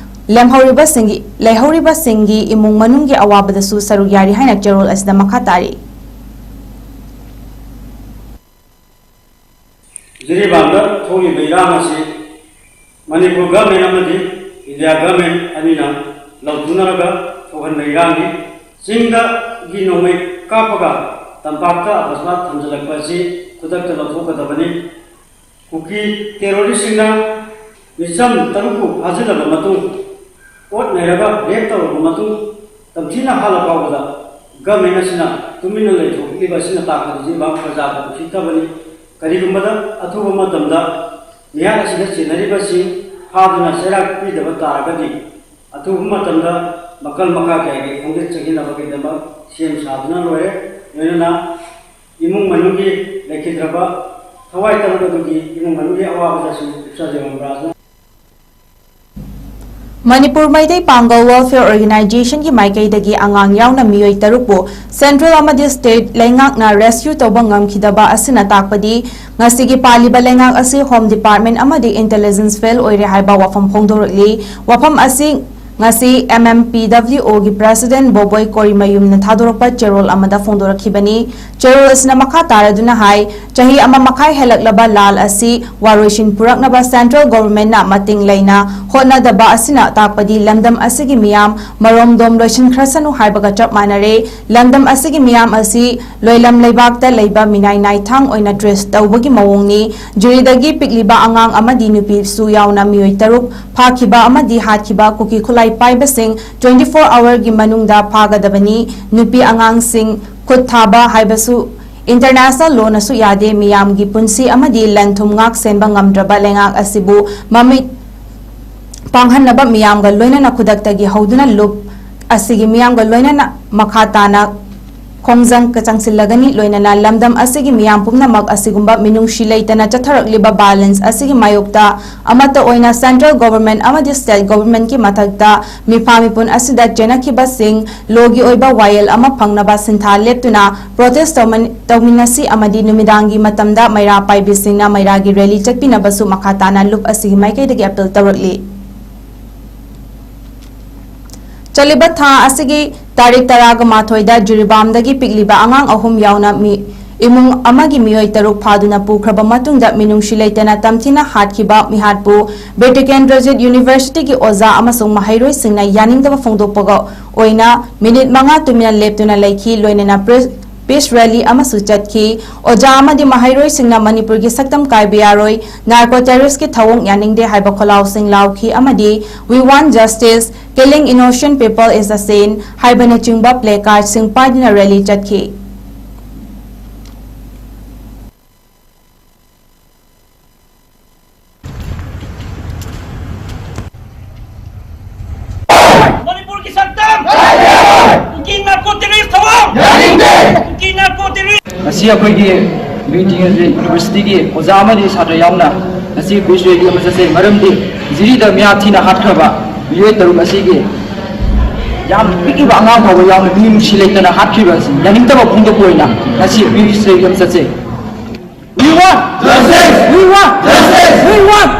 ꯂꯦꯝꯍꯧꯔꯤꯕꯁꯤꯡꯒꯤ, ꯂꯩꯍꯧꯔꯤꯕꯁꯤꯡꯒꯤ ꯏꯃꯨꯡ ꯃꯅꯨꯡꯒꯤ ꯑꯋꯥꯕꯗꯁꯨ ꯁꯔꯨꯛ ꯌꯥꯔꯤ ꯍꯥꯏꯅ ꯆꯦꯔꯣꯜ ꯑꯁꯤꯗ ꯃꯈꯥ ꯇꯥꯔꯤ꯫ ꯖꯤꯔꯤꯕꯥꯝꯗ ꯊꯣꯛꯂꯤꯕ ꯏꯔꯥꯡ ꯑꯁꯤ ꯃꯅꯤꯄꯨꯔ government ꯑꯃꯗꯤ India government ꯑꯅꯤꯅ ꯂꯧꯊꯨꯅꯔꯒ ꯊꯣꯛꯍꯟꯕ ꯏꯔꯥꯡꯅꯤ꯫ ꯆꯤꯡꯗꯒꯤ ꯅꯣꯡꯃꯩ ꯀꯥꯞꯄꯒ ꯇꯝꯄꯥꯛꯇ ꯑꯐꯁꯄꯥ ꯊꯝꯖꯤꯜꯂꯛꯄ ꯑꯁꯤ ꯈꯨꯗꯛꯇ ꯂꯧꯊꯣꯛꯀꯗꯕꯅꯤ꯫ ꯀꯨꯀꯤ terrorist ꯁꯤꯡꯅ ꯃꯤꯆꯝ ꯇꯔꯨꯛꯄꯨ ꯐꯥꯖꯤꯜꯂꯕ ꯃꯇꯨꯡ, ꯑꯣꯠ ꯅꯩꯔꯒ rape ꯇꯧꯔꯕ ꯃꯇꯨꯡ, ꯇꯝꯊꯤꯅ ꯍꯥꯠꯂ ꯐꯥꯎꯕꯗ ꯒꯚꯔꯟꯃꯦꯟ ꯑꯁꯤꯅ ꯇꯨꯃꯤꯟꯅ ꯂꯩꯊꯣꯛꯂꯤꯕ ꯑꯁꯤꯅ ꯇꯥꯛꯄꯗꯤ ꯖꯤꯔꯤꯕꯥꯝ ꯄ꯭ꯔꯖꯥꯕꯨ ꯎꯁꯤꯠꯇꯕꯅꯤ꯫ ꯀꯔꯤꯒꯨꯝꯕꯗ ꯑꯊꯨꯕ ꯃꯇꯝꯗ ꯃꯤꯍꯥꯠ ꯑꯁꯤꯗ ꯆꯦꯟꯅꯔꯤꯕꯁꯤꯡ ꯐꯥꯗꯨꯅ ꯆꯩꯔꯥꯛ ꯄꯤꯗꯕ ꯇꯥꯔꯒꯗꯤ ꯑꯊꯨꯕ ꯃꯇꯝꯗ ꯃꯈꯜ ꯃꯈꯥ ꯀꯌꯥꯒꯤ ꯈꯣꯡꯆꯠ ꯆꯪꯁꯤꯟꯅꯕꯒꯤꯗꯃꯛ ꯁꯦꯝ ꯁꯥꯗꯨꯅ ꯂꯣꯏꯔꯦ꯫ ꯂꯣꯏꯅꯅ ꯏꯃꯨꯡ ꯃꯅꯨꯡꯒꯤ ꯂꯩꯈꯤꯗ꯭ꯔꯕ ꯊꯋꯥꯏ ꯇꯔꯨꯛ ꯑꯗꯨꯒꯤ ꯏꯃꯨꯡ ꯃꯅꯨꯡꯒꯤ ꯑꯋꯥꯕꯗꯁꯨ ꯎꯞꯆꯖꯕ ꯔꯥꯖꯅ ꯃꯅꯤꯄꯨꯔ ꯃꯩꯇꯩ ꯄꯥꯡꯒꯜ ꯋꯦꯜꯐꯤꯌꯔ ꯑꯣꯔꯒꯅꯥꯏꯖꯦꯁꯟꯒꯤ ꯃꯥꯏꯀꯩꯗꯒꯤ ꯑꯉꯥꯡ ꯌꯥꯎꯅ ꯃꯤꯑꯣꯏ ꯇꯔꯨꯛꯄꯨ ꯁꯦꯟꯇ꯭ꯔꯦꯜ ꯑꯃꯗꯤ ꯁ꯭ꯇꯦꯠ ꯂꯩꯉꯥꯛꯅ ꯔꯦꯁꯀ꯭ꯌꯨ ꯇꯧꯕ ꯉꯝꯈꯤꯗꯕ ꯑꯁꯤꯅ ꯇꯥꯛꯄꯗꯤ ꯉꯁꯤꯒꯤ ꯄꯥꯜꯂꯤꯕ ꯂꯩꯉꯥꯛ ꯑꯁꯤ ꯍꯣꯝ ꯗꯤꯄꯥꯔꯠꯃꯦꯟ ꯑꯃꯗꯤ ꯏꯟꯇꯦꯂꯤꯖꯦꯟꯁ ꯐꯦꯜ ꯑꯣꯏꯔꯦ ꯍꯥꯏꯕ ꯋꯥꯐꯝ ꯐꯣꯡꯗꯣꯔꯛꯂꯤ꯫ ꯋꯥꯐꯝ ꯑꯁꯤ ꯉꯁꯤ ꯑꯦꯝ ꯑꯦꯝ ꯄꯤ ꯗꯕ꯭ꯂꯤꯎ ꯑꯣꯒꯤ ꯄ꯭ꯔꯦꯁꯤꯗꯦꯟ ꯕꯣꯕꯣꯏ ꯀꯣꯔꯤꯃꯌꯨꯝꯅ ꯊꯥꯗꯣꯔꯛꯄ ꯆꯦꯔꯣꯜ ꯑꯃꯗ ꯐꯣꯡꯗꯣꯔꯛꯈꯤꯕꯅꯤ꯫ ꯆꯦꯔꯣꯜ ꯑꯁꯤꯅ ꯃꯈꯥ ꯇꯥꯔꯗꯨꯅ ꯍꯥꯏ, ꯆꯍꯤ ꯑꯃ ꯃꯈꯥꯏ ꯍꯦꯜꯂꯛꯂꯕ ꯂꯥꯜ ꯑꯁꯤ ꯋꯥꯔꯣꯏꯁꯤꯟ ꯄꯨꯔꯛꯅꯕ ꯁꯦꯟꯇ꯭ꯔꯦꯜ ꯒꯣꯚꯔꯟꯃꯦꯟꯠꯅ ꯃꯇꯤꯡ ꯂꯩꯅ ꯍꯣꯠꯅꯗꯕ ꯑꯁꯤꯅ ꯇꯥꯛꯄꯗꯤ ꯂꯝꯗꯝ ꯑꯁꯤꯒꯤ ꯃꯤꯌꯥꯝ ꯃꯔꯣꯝꯗꯣꯝ ꯂꯣꯏꯁꯤꯟꯈ꯭ꯔꯁꯅꯨ ꯍꯥꯏꯕꯒ ꯆꯞ ꯃꯥꯟꯅꯔꯦ꯫ ꯂꯝꯗꯝ ꯑꯁꯤꯒꯤ ꯃꯤꯌꯥꯝ ꯑꯁꯤ ꯂꯣꯏꯂꯝ ꯂꯩꯕꯥꯛꯇ ꯂꯩꯕ ꯃꯤꯅꯥꯏ ꯅꯥꯏꯊꯥꯡ ꯑꯣꯏꯅ ꯇ꯭ꯔꯤꯠ ꯇꯧꯕꯒꯤ ꯃꯑꯣꯡꯅꯤ꯫ ꯖꯤꯔꯤꯗꯒꯤ ꯄꯤꯛꯂꯤꯕ ꯑꯉꯥꯡ ꯑꯃꯗꯤ ꯅꯨꯄꯤꯁꯨ ꯌꯥꯎꯅ ꯃꯤꯑꯣꯏ ꯇꯔꯨꯛ ꯐꯥꯈꯤꯕ ꯑꯃꯗꯤ ꯍꯥꯠꯈꯤꯕ ꯀꯨꯀꯤ ꯈꯨꯠꯂꯥꯏ ꯄꯥꯏꯕꯁꯤꯡ twenty four hourꯒꯤ ꯃꯅꯨꯡꯗ ꯐꯥꯒꯗꯕꯅꯤ꯫ ꯅꯨꯄꯤ ꯑꯉꯥꯡꯁꯤꯡ ꯈꯨꯠ ꯊꯥꯕ ꯍꯥꯏꯕꯁꯨ ꯏꯟꯇꯔꯅꯦꯁꯅꯦꯜ ꯂꯣꯅꯁꯨ ꯌꯥꯗꯦ꯫ ꯃꯤꯌꯥꯝꯒꯤ ꯄꯨꯟꯁꯤ ꯑꯃꯗꯤ ꯂꯟ ꯊꯨꯝ ꯉꯥꯛ ꯁꯦꯟꯕ ꯉꯝꯗ꯭ꯔꯕ ꯂꯩꯉꯥꯛ ꯑꯁꯤꯕꯨ ꯃꯃꯤꯠ ꯄꯥꯡꯍꯟꯅꯕ ꯃꯤꯌꯥꯝꯒ ꯂꯣꯏꯅꯅ ꯈꯨꯗꯛꯇꯒꯤ ꯍꯧꯗꯨꯅ ꯂꯨꯞ ꯑꯁꯤꯒꯤ ꯃꯤꯌꯥꯝꯒ ꯂꯣꯏꯅꯅ ꯃꯈꯥ ꯇꯥꯅ ꯈꯣꯡꯖꯪ ꯆꯪꯁꯤꯜꯂꯒꯅꯤ꯫ ꯂꯣꯏꯅꯅ ꯂꯝꯗꯝ ꯑꯁꯤꯒꯤ ꯃꯤꯌꯥꯝ ꯄꯨꯝꯅꯃꯛ ꯑꯁꯤꯒꯨꯝꯕ ꯃꯤꯅꯨꯡꯁꯤ ꯂꯩꯇꯅ ꯆꯠꯊꯔꯛꯂꯤꯕ ꯚꯥꯏꯂꯦꯟꯁ ꯑꯁꯤꯒꯤ ꯃꯥꯌꯣꯛꯇ ꯑꯃꯠꯇ ꯑꯣꯏꯅ ꯁꯦꯟꯇ꯭ꯔꯦꯜ ꯒꯣꯚꯔꯟꯃꯦꯟꯠ ꯑꯃꯗꯤ ꯁ꯭ꯇꯦꯠ ꯒꯣꯚꯔꯟꯃꯦꯟꯠꯀꯤ ꯃꯊꯛꯇ ꯃꯤꯐꯥ ꯃꯤꯄꯨꯟ ꯑꯁꯤꯗ ꯆꯦꯟꯅꯈꯤꯕꯁꯤꯡ ꯂꯣꯒꯤ ꯑꯣꯏꯕ ꯋꯥꯌꯦꯜ ꯑꯃ ꯐꯪꯅꯕ ꯁꯤꯟꯊꯥ ꯂꯦꯞꯇꯨꯅ ꯄ꯭ꯔꯣꯇꯦꯁ ꯇꯧꯃꯟ-, ꯇꯧꯃꯤꯟꯅꯁꯤ ꯑꯃꯗꯤ ꯅꯨꯃꯤꯗꯥꯡꯒꯤ ꯃꯇꯝꯗ ꯃꯩꯔꯥ ꯄꯥꯏꯕꯤꯁꯤꯡꯅ ꯃꯩꯔꯥꯒꯤ ꯔꯦꯂꯤ ꯆꯠꯄꯤꯅꯕꯁꯨ ꯃꯈꯥ ꯇꯥꯅ ꯂꯨꯞ ꯑꯁꯤꯒꯤ ꯃꯥꯏꯀꯩꯗꯒꯤ ꯑꯄꯤꯜ ꯇꯧꯔꯛꯂꯤ꯫ ꯆꯠꯂꯤꯕ ꯊꯥ ꯑꯁꯤꯒꯤ ꯇꯥꯔꯤꯛ ꯇꯔꯥꯒ ꯃꯥꯊꯣꯏꯗ ꯖꯤꯔꯤꯕꯥꯝꯗꯒꯤ ꯄꯤꯛꯂꯤꯕ ꯑꯉꯥꯡ ꯑꯍꯨꯝ ꯌꯥꯎꯅ ꯃꯤ, ꯏꯃꯨꯡ ꯑꯃꯒꯤ ꯃꯤꯑꯣꯏ ꯇꯔꯨꯛ ꯐꯥꯗꯨꯅ ꯄꯨꯈ꯭ꯔꯕ ꯃꯇꯨꯡꯗ ꯃꯤꯅꯨꯡꯁꯤ ꯂꯩꯇꯅ ꯇꯝꯊꯤꯅ ꯍꯥꯠꯈꯤꯕ ꯃꯤꯍꯥꯠꯄꯨ ꯕ꯭ꯔꯤ ꯇꯤꯀꯦꯟꯗ꯭ꯔꯖꯤꯠ ꯌꯨꯅꯤꯚꯔꯁꯤꯇꯤꯒꯤ ꯑꯣꯖꯥ ꯑꯃꯁꯨꯡ ꯃꯍꯩꯔꯣꯏꯁꯤꯡꯅ ꯌꯥꯅꯤꯡꯗꯕ ꯐꯣꯡꯗꯣꯛꯄꯒ ꯑꯣꯏꯅ ꯃꯤꯅꯤꯠ ꯃꯉꯥ ꯇꯨꯃꯤꯟꯅ ꯂꯦꯞꯇꯨꯅ ꯂꯩꯈꯤ꯫ ꯂꯣꯏꯅꯅ ꯄ꯭ꯔꯦꯁ ꯄꯤꯁ ꯔꯦꯂꯤ ꯑꯃꯁꯨ ꯆꯠꯈꯤ꯫ ꯑꯣꯖꯥ ꯑꯃꯗꯤ ꯃꯍꯩꯔꯣꯏꯁꯤꯡꯅ ꯃꯅꯤꯄꯨꯔꯒꯤ ꯁꯛꯇꯝ ꯀꯥꯏꯕ ꯌꯥꯔꯣꯏ, ꯅꯥꯔꯀꯣ ꯇꯦꯔꯣꯔꯤꯁꯀꯤ ꯊꯧꯑꯣꯡ ꯌꯥꯅꯤꯡꯗꯦ ꯍꯥꯏꯕ ꯈꯣꯜꯂꯥꯎꯁꯤꯡ ꯂꯥꯎꯈꯤ ꯑꯃꯗꯤ "We want justice, Killing innocent people is a sin ꯍꯥꯏꯕꯅꯆꯤꯡꯕ placard ꯁꯤꯡ ꯄꯥꯏꯗꯨꯅ rally ꯆꯠꯈꯤ꯫ ꯃꯅꯤꯄꯨꯔꯒꯤ ꯁꯛꯇꯝ! ꯀꯨꯀꯤ narco terrorist ꯊꯧꯑꯣꯡ! ꯀꯨꯀꯤ narco terrorist! ꯉꯁꯤ ꯑꯩꯈꯣꯏꯒꯤ ꯕꯤꯔ ꯇꯤꯀꯦꯟꯗ꯭ꯔ ꯌꯨꯅꯤꯚꯔꯁꯤꯇꯤꯒꯤ ꯑꯣꯖꯥ ꯑꯃꯗꯤ ꯁꯥꯇ꯭ꯔ ꯌꯥꯎꯅ ꯉꯁꯤ peace rally ꯑꯃ ꯆꯠꯆꯩ꯫ ꯃꯔꯝꯗꯤ ꯖꯤꯔꯤꯗ ꯃꯤꯍꯥꯠ ꯊꯤꯅ ꯍꯥꯠꯈ꯭ꯔꯕ ꯃꯤꯑꯣꯏ ꯇꯔꯨꯛ ꯑꯁꯤꯒꯤ ꯌꯥꯝ ꯄꯤꯛꯂꯤꯕ ꯑꯉꯥꯡ ꯐꯥꯎꯕ ꯌꯥꯎꯅ ꯃꯤ ꯅꯨꯡꯁꯤ ꯂꯩꯇꯅ ꯍꯥꯠꯈꯤꯕ ꯑꯁꯤ ꯌꯥꯅꯤꯡꯗꯕ ꯐꯣꯡꯗꯣꯛꯄ ꯑꯣꯏꯅ ꯉꯁꯤ peace rally ꯑꯃ ꯆꯠꯆꯩ꯫ We want justice! We want justice! We want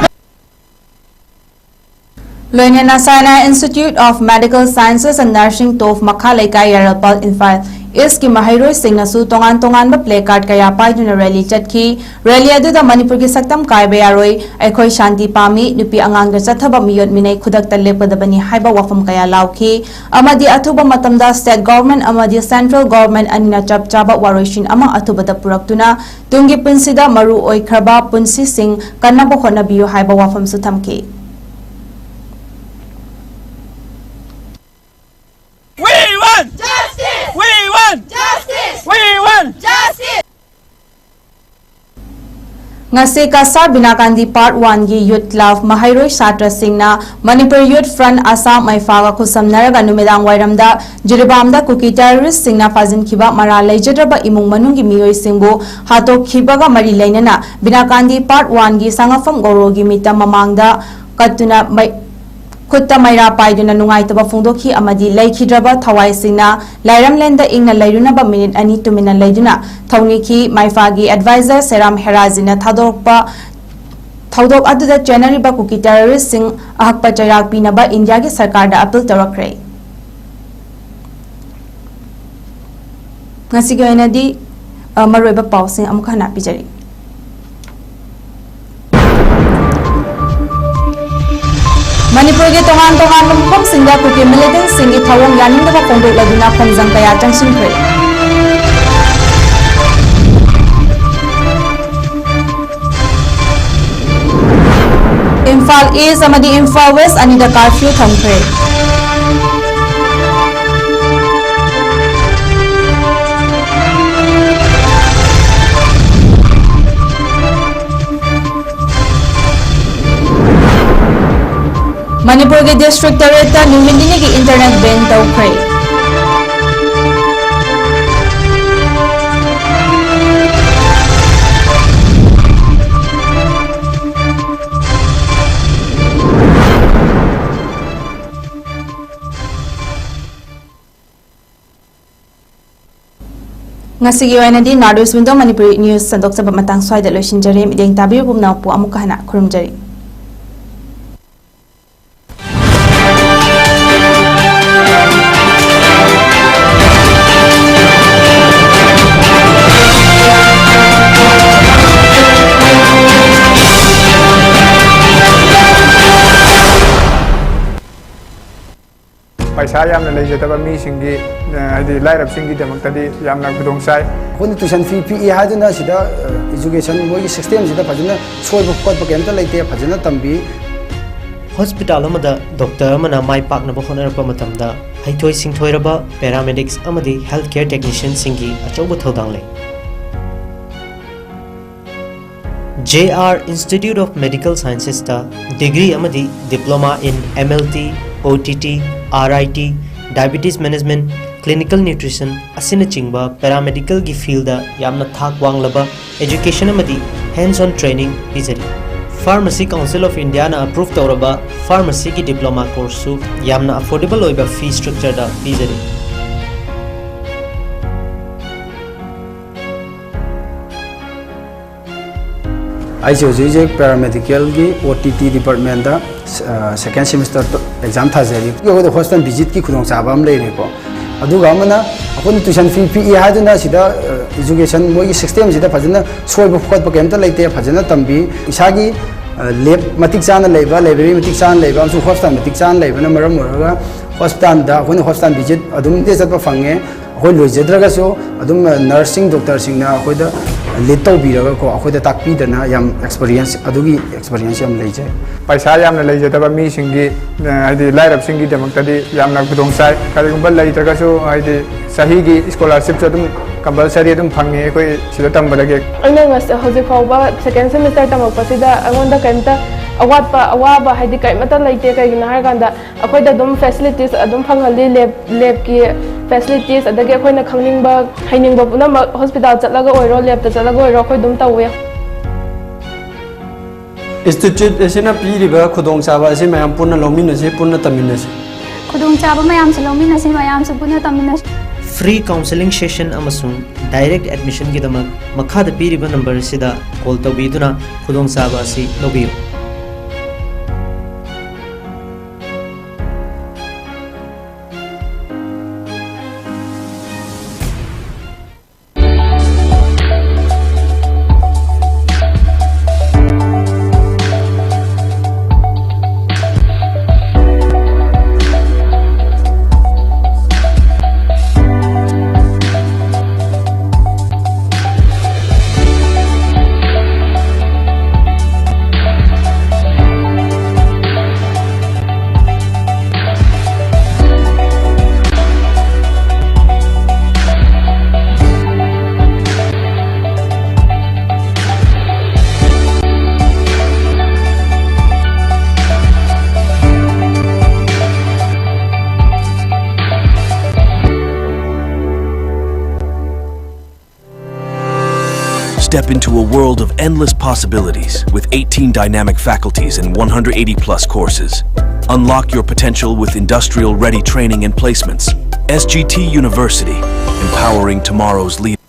ꯂꯣꯏꯅꯅ ꯁꯥꯏꯅꯥ Institute of Medical Sciences and Nursing, ꯇꯣꯞ ꯃꯈꯥ ꯂꯩꯀꯥꯏ, ꯌꯥꯔꯜꯄꯥꯜ, ꯏꯝꯐꯥꯜ ꯏꯁꯀꯤ ꯃꯍꯩꯔꯣꯏꯁꯤꯡꯅꯁꯨ ꯇꯣꯉꯥꯟ ꯇꯣꯉꯥꯟꯕ placard ꯀꯌꯥ ꯄꯥꯏꯗꯨꯅ rally ꯆꯠꯈꯤ꯫ Rally ꯑꯗꯨꯗ ꯃꯅꯤꯄꯨꯔꯒꯤ ꯁꯛꯇꯝ ꯀꯥꯏꯕ ꯌꯥꯔꯣꯏ, ꯑꯩꯈꯣꯏ ꯁꯥꯟꯇꯤ ꯄꯥꯝꯃꯤ, ꯅꯨꯄꯤ ꯑꯉꯥꯡꯗ ꯆꯠꯊꯕ ꯃꯤꯑꯣꯠ ꯃꯤꯅꯩ ꯈꯨꯗꯛꯇ ꯂꯦꯞꯀꯗꯕꯅꯤ ꯍꯥꯏꯕ ꯋꯥꯐꯝ ꯀꯌꯥ ꯂꯥꯎꯈꯤ ꯑꯃꯗꯤ ꯑꯊꯨꯕ ꯃꯇꯝꯗ state government ꯑꯃꯗꯤ central government ꯑꯅꯤꯅ ꯆꯞ ꯆꯥꯕ ꯋꯥꯔꯣꯏꯁꯤꯟ ꯑꯃ ꯑꯊꯨꯕꯗ ꯄꯨꯔꯛꯇꯨꯅ ꯇꯨꯡꯒꯤ ꯄꯨꯟꯁꯤꯗ ꯃꯔꯨ ꯑꯣꯏꯈ꯭ꯔꯕ ꯄꯨꯟꯁꯤꯁꯤꯡ ꯀꯟꯅꯕ ꯍꯣꯠꯅꯕꯤꯌꯨ ꯍꯥꯏꯕ ꯋꯥꯐꯝꯁꯨ ꯊꯝꯈꯤ꯫ We want justice! We want justice! We want justice! ꯉꯁꯤ ꯀꯁꯥꯔ ꯕꯤꯅꯥꯀꯥꯟꯗꯤ Part One ꯒꯤ Youth Club ꯃꯍꯩꯔꯣꯏ ꯁꯥꯇ꯭ꯔꯁꯤꯡꯅ Manipur Youth Front ꯑꯁꯥꯝ ꯃꯩꯐꯥꯒ ꯈꯨꯠꯁꯝꯅꯔꯒ ꯅꯨꯃꯤꯗꯥꯡ ꯋꯥꯏꯔꯝꯗ ꯖꯤꯔꯤꯕꯥꯝꯗ ꯀꯨꯀꯤ terrorist ꯁꯤꯡꯅ ꯐꯥꯖꯤꯟꯈꯤꯕ ꯃꯔꯥꯜ ꯂꯩꯖꯗ꯭ꯔꯕ ꯏꯃꯨꯡ ꯃꯅꯨꯡꯒꯤ ꯃꯤꯑꯣꯏꯁꯤꯡꯕꯨ ꯍꯥꯠꯇꯣꯛꯈꯤꯕꯒ ꯃꯔꯤ ꯂꯩꯅꯅ ꯕꯤꯅꯥꯀꯥꯟꯗꯤ Part One ꯒꯤ ꯁꯉꯥꯐꯝ ꯒꯧꯔꯣꯒꯤ ꯃꯤꯇꯝ ꯃꯃꯥꯡꯗ ꯀꯠꯇꯨꯅ ꯃꯩ-, ꯈꯨꯠꯇ ꯃꯩꯔꯥ ꯄꯥꯏꯗꯨꯅ ꯅꯨꯡꯉꯥꯏꯇꯕ ꯐꯣꯡꯗꯣꯛꯈꯤ ꯑꯃꯗꯤ ꯂꯩꯈꯤꯗ꯭ꯔꯕ ꯊꯋꯥꯏꯁꯤꯡꯅ ꯂꯥꯏꯔꯝꯂꯦꯟꯗ ꯏꯪꯅ ꯂꯩꯔꯨꯅꯕ ꯃꯤꯅꯤꯠ ꯑꯅꯤ ꯇꯨꯃꯤꯟꯅ ꯂꯩꯗꯨꯅ ꯊꯧꯅꯤꯈꯤ꯫ ꯃꯩꯐꯥꯒꯤ advisor ꯁꯦꯔꯥꯝ ꯍꯦꯔꯥꯖꯤꯅ ꯊꯥꯗꯣꯔꯛꯄ ꯊꯧꯗꯣꯛ ꯑꯗꯨꯗ ꯆꯦꯟꯅꯔꯤꯕ ꯀꯨꯀꯤ terrorist ꯁꯤꯡ ꯑꯍꯛꯄ ꯆꯩꯔꯥꯛ ꯄꯤꯅꯕ ꯏꯟꯗꯤꯌꯥꯒꯤ ꯁꯔꯀꯥꯔꯗ appeal ꯇꯧꯔꯛꯈ꯭ꯔꯦ꯫ ꯉꯁꯤꯒꯤ ꯑꯣꯏꯅꯗꯤ, ꯑ, ꯃꯔꯨꯑꯣꯏꯕ ꯄꯥꯎꯁꯤꯡ ꯑꯃꯨꯛ ꯍꯟꯅ ꯄꯤꯖꯔꯤ꯫ ꯃꯅꯤꯄꯨꯔꯒꯤ ꯇꯣꯉꯥꯟ ꯇꯣꯉꯥꯟꯕ ꯃꯐꯝꯁꯤꯡꯗ ꯀꯨꯀꯤ militant ꯁꯤꯡꯒꯤ ꯊꯧꯑꯣꯡ ꯌꯥꯅꯤꯡꯗꯕ ꯐꯣꯡꯗꯣꯛꯂꯗꯨꯅ ꯈꯣꯡꯖꯪ ꯀꯌꯥ ꯆꯪꯁꯤꯟꯈ꯭ꯔꯦ꯫ ꯏꯝꯐꯥꯜ ꯏꯁ ꯑꯃꯗꯤ ꯏꯝꯐꯥꯜ ꯋꯦꯁ ꯑꯅꯤꯗ ꯀꯥꯔꯐ꯭ꯌꯨ ꯊꯝꯈ꯭ꯔꯦ꯫ ꯃꯅꯤꯄꯨꯔꯒꯤ ꯗꯤꯁꯇ꯭ꯔꯤꯛ ꯇꯔꯦꯠꯇ ꯅꯨꯃꯤꯠ ꯅꯤꯅꯤꯒꯤ ꯏꯟꯇꯔꯅꯦꯠ ꯕꯦꯟ ꯇꯧꯈ꯭ꯔꯦ꯫ ꯉꯁꯤꯒꯤ ꯑꯣꯏꯅꯗꯤ ꯅꯥꯔꯗꯣꯏꯁ ꯋꯤꯟꯗꯣ ꯃꯅꯤꯄꯨꯔꯤ ꯅ꯭ꯌꯨꯁ ꯁꯟꯗꯣꯛꯆꯕ ꯃꯇꯥꯡ ꯁ꯭ꯋꯥꯏꯗ ꯂꯣꯏꯁꯤꯟꯖꯔꯦ꯫ ꯃꯤꯠꯌꯦꯡ ꯇꯥꯕꯤꯔꯤꯕ ꯄꯨꯝꯅꯃꯛꯄꯨ ꯑꯃꯨꯛꯀ ꯍꯟꯅ ꯈꯨꯔꯨꯝꯖꯔꯤ꯫ ꯄꯩꯁꯥ ꯌꯥꯝꯅ ꯂꯩꯖꯗꯕ ꯃꯤꯁꯤꯡꯒꯤ, ꯑ, ꯍꯥꯏꯗꯤ ꯂꯥꯏꯔꯕꯁꯤꯡꯒꯤꯗꯃꯛꯇꯗꯤ ꯌꯥꯝꯅ ꯈꯨꯗꯣꯡ ꯆꯥꯏ꯫ ꯑꯩꯈꯣꯏꯅ ꯇ꯭ꯌꯨꯁꯟ ꯐꯤ ꯄꯤꯛꯏ ꯍꯥꯏꯗꯨꯅ ꯁꯤꯗ, ꯑ, ꯏꯖꯨꯀꯦꯁꯟ ꯃꯣꯏꯒꯤ ꯁꯤꯁꯇꯦꯝꯁꯤꯗ ꯐꯖꯅ ꯁꯣꯏꯕ ꯈꯣꯠꯄ ꯀꯩꯝꯇ ꯂꯩꯇꯦ, ꯐꯖꯅ ꯇꯝꯕꯤ꯫ ꯍꯣꯁꯄꯤꯇꯥꯜ ꯑꯃꯗ ꯗꯣꯛꯇꯔ ꯑꯃꯅ ꯃꯥꯏ ꯄꯥꯛꯅꯕ ꯍꯣꯠꯅꯔꯛꯄ ꯃꯇꯝꯗ ꯍꯩꯊꯣꯏ ꯁꯤꯡꯊꯣꯏꯔꯕ ꯄꯦꯔꯥꯃꯦꯗꯤꯛꯁ ꯑꯃꯗꯤ ꯍꯦꯜꯊ ꯀꯦꯌꯔ ꯇꯦꯛꯅꯤꯁꯤꯌꯟꯁꯤꯡꯒꯤ ꯑꯆꯧꯕ ꯊꯧꯗꯥꯡ ꯂꯩ꯫ J R Institute of Medical Sciencesꯇ ꯗꯤꯒ꯭ꯔꯤ ꯑꯃꯗꯤ Diploma in M L T, O T T, R I T, Diabetes Management, Clinical Nutrition ꯑꯁꯤꯅꯆꯤꯡꯕ ꯄꯦꯔꯥꯃꯦꯗꯤꯀꯦꯜꯒꯤ ꯐꯤꯜꯗ ꯌꯥꯝꯅ ꯊꯥꯛ ꯋꯥꯡꯂꯕ education ꯑꯃꯗꯤ hands on training ꯄꯤꯖꯔꯤ꯫ Pharmacy Council of Indiaꯅ ꯑꯦꯄ꯭ꯔꯨꯚ ꯇꯧꯔꯕ ꯐꯥꯔꯃꯥꯁꯤꯒꯤ ꯗꯤꯄ꯭ꯂꯣꯃꯥ ꯀꯣꯔꯁꯁꯨ ꯌꯥꯝꯅ ꯑꯦꯐꯣꯔꯗꯦꯕꯜ ꯑꯣꯏꯕ ꯐꯤ ꯁ꯭ꯇ꯭ꯔꯛꯆꯔꯗ ꯄꯤꯖꯔꯤ꯫ ꯑꯩꯁꯦ ꯍꯧꯖꯤꯛ ꯍꯧꯖꯤꯛ ꯄꯦꯔꯥꯃꯦꯗꯤꯀꯦꯜꯒꯤ ꯑꯣ ꯇꯤ ꯇꯤ ꯗꯤꯄꯥꯔꯠꯃꯦꯟꯗ, ꯑ, ꯁꯦꯀꯦꯟ ꯁꯦꯃꯤꯁꯇꯔ ꯑꯦꯛꯖꯥꯝ ꯊꯥꯖꯔꯤ꯫ ꯑꯩꯈꯣꯏꯗ ꯍꯣꯁꯇꯦꯜ ꯚꯤꯖꯤꯠꯀꯤ ꯈꯨꯗꯣꯡꯆꯥꯕ ꯑꯃ ꯂꯩꯔꯦꯀꯣ꯫ ꯑꯗꯨꯒ ꯑꯃꯅ ꯑꯩꯈꯣꯏꯅ ꯇ꯭ꯌꯨꯁꯟ ꯐꯤ ꯄꯤꯛꯏ ꯍꯥꯏꯗꯨꯅ ꯁꯤꯗ, ꯑ, ꯏꯖꯨꯀꯦꯁꯟ ꯃꯣꯏꯒꯤ ꯁꯤꯁꯇꯦꯝꯁꯤꯗ ꯐꯖꯅ ꯁꯣꯏꯕ ꯈꯣꯠꯄ ꯀꯩꯝꯇ ꯂꯩꯇꯦ, ꯐꯖꯅ ꯇꯝꯕꯤ꯫ ꯏꯁꯥꯒꯤ, ꯑ, ꯂꯦꯕ ꯃꯇꯤꯛ ꯆꯥꯅ ꯂꯩꯕ, ꯂꯥꯏꯕ꯭ꯔꯦꯔꯤ ꯃꯇꯤꯛ ꯆꯥꯅ ꯂꯩꯕ ꯑꯃꯁꯨꯡ ꯍꯣꯁꯄꯤꯇꯥꯜ ꯃꯇꯤꯛ ꯆꯥꯅ ꯂꯩꯕꯅ ꯃꯔꯝ ꯑꯣꯏꯔꯒ ꯍꯣꯁꯄꯤꯇꯥꯜꯗ ꯑꯩꯈꯣꯏꯅ ꯍꯣꯁꯄꯤꯇꯥꯜ ꯚꯤꯖꯤꯠ ꯑꯗꯨꯝ ꯆꯠꯄ ꯐꯪꯉꯦ꯫ ꯑꯩꯈꯣꯏ ꯂꯣꯏꯖꯗ꯭ꯔꯒꯁꯨ ꯑꯗꯨꯝ ꯅꯔꯁꯁꯤꯡ, ꯗꯣꯛꯇꯔꯁꯤꯡꯅ ꯑꯩꯈꯣꯏꯗ ꯂꯤꯗ ꯇꯧꯕꯤꯔꯒꯀꯣ, ꯑꯩꯈꯣꯏꯗ ꯇꯥꯛꯄꯤꯗꯅ ꯌꯥꯝ ꯑꯦꯛꯁꯄꯔꯤꯌꯦꯟꯁ, ꯑꯗꯨꯒꯤ ꯑꯦꯛꯁꯄꯔꯤꯌꯦꯟꯁ ꯌꯥꯝ ꯂꯩꯖꯩ꯫ ꯄꯩꯁꯥ ꯌꯥꯝꯅ ꯂꯩꯖꯗꯕ ꯃꯤꯁꯤꯡꯒꯤ, ꯑ, ꯍꯥꯏꯗꯤ ꯂꯥꯏꯔꯕꯁꯤꯡꯒꯤꯗꯃꯛꯇꯗꯤ ꯌꯥꯝꯅ ꯈꯨꯗꯣꯡ ꯆꯥꯏ꯫ ꯀꯔꯤꯒꯨꯝꯕ ꯂꯩꯇ꯭ꯔꯒꯁꯨ, ꯍꯥꯏꯗꯤ ꯆꯍꯤꯒꯤ ꯁ꯭ꯀꯣꯂꯔꯁꯤꯞꯁꯨ ꯑꯗꯨꯝ ꯀꯝꯄꯜꯁꯔꯤ ꯑꯗꯨꯝ ꯐꯪꯉꯤ ꯑꯩꯈꯣꯏ ꯁꯤꯗ ꯇꯝꯕꯗꯒꯤ꯫ ꯑꯩꯅ ꯉꯁ-, ꯍꯧꯖꯤꯛ ꯐꯥꯎꯕ ꯁꯦꯀꯦꯟ ꯁꯦꯃꯤꯁꯇꯔ ꯇꯝꯃꯛꯄꯁꯤꯗ ꯑꯩꯉꯣꯟꯗ ꯀꯔꯤꯝꯇ ꯑꯋꯥꯠꯄ, ꯑꯋꯥꯕ ꯍꯥꯏꯗꯤ ꯀꯔꯤꯃꯠꯇ ꯂꯩꯇꯦ꯫ ꯀꯩꯒꯤꯅꯣ ꯍꯥꯏꯔꯀꯥꯟꯗ ꯑꯩꯈꯣꯏꯗ ꯑꯗꯨꯝ ꯐꯦꯁꯤꯂꯤꯇꯤꯁ ꯑꯗꯨꯝ ꯐꯪꯍꯜꯂꯤ, ꯂꯦꯕ, ꯂꯦꯕꯀꯤ ꯐꯦꯁꯤꯂꯤꯇꯤꯁ, ꯑꯗꯒꯤ ꯑꯩꯈꯣꯏꯅ ꯈꯪꯅꯤꯡꯕ, ꯍꯩꯅꯤꯡꯕ ꯄꯨꯝꯅꯃꯛ ꯍꯣꯁꯄꯤꯇꯥꯜ ꯆꯠꯂꯒ ꯑꯣꯏꯔꯣ, ꯂꯦꯕꯇ ꯆꯠꯂꯒ ꯑꯣꯏꯔꯣ, ꯑꯩꯈꯣꯏ ꯑꯗꯨꯝ ꯇꯧꯋꯦ꯫ ꯏꯟꯁꯇꯤꯇ꯭ꯌꯨꯠ ꯑꯁꯤꯅ ꯄꯤꯔꯤꯕ ꯈꯨꯗꯣꯡꯆꯥꯕ ꯑꯁꯤ ꯃꯌꯥꯝ ꯄꯨꯟꯅ ꯂꯧꯃꯤꯟꯅꯁꯤ, ꯄꯨꯟꯅ ꯇꯝꯃꯤꯟꯅꯁꯤ꯫ ꯈꯨꯗꯣꯡꯆꯥꯕ ꯃꯌꯥꯝꯁꯨ ꯂꯧꯃꯤꯟꯅꯁꯤ, ꯃꯌꯥꯝꯁꯨ ꯄꯨꯟꯅ ꯇꯝꯃꯤꯟꯅꯁꯤ꯫ Free counseling session ꯑꯃꯁꯨꯡ direct admission ꯒꯤꯗꯃꯛ ꯃꯈꯥꯗ ꯄꯤꯔꯤꯕ ꯅꯝꯕꯔ ꯑꯁꯤꯗ ꯀꯣꯜ ꯇꯧꯕꯤꯗꯨꯅ ꯈꯨꯗꯣꯡꯆꯥꯕ ꯑꯁꯤ ꯂꯧꯕꯤꯌꯨ꯫ Step into a world of endless possibilities with eighteen dynamic faculties and one hundred eighty plus courses. Unlock your potential with industrial ready training and placements. S G T University, empowering tomorrow's leaders.